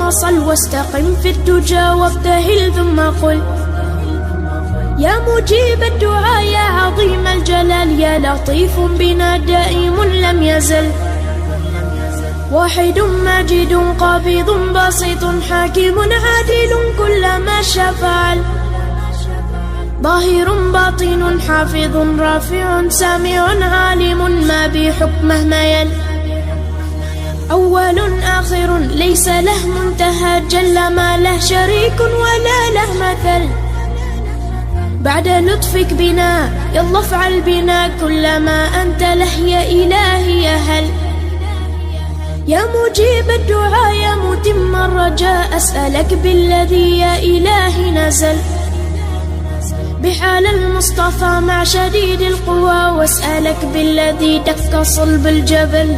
وصل، واستقم في الدجى وابتهل ثم قل. يا مجيب الدعاء يا عظيم الجلال، يا لطيف بنا دائم لم يزل، واحد ماجد قابض بسيط حاكم عادل كل ما شاء فعل، ظاهر باطن حافظ رافع سامع عالم ما بحكمه ميل، أول آخر ليس له منتهى، جل ما له شريك ولا له مثل. بعد لطفك بنا يلا افعل بنا كل ما أنت له يا إلهي يا هل. يا مجيب الدعاء يا متم الرجاء، أسألك بالذي يا إلهي نزل، بحال المصطفى مع شديد القوى، واسألك بالذي دك صلب الجبل.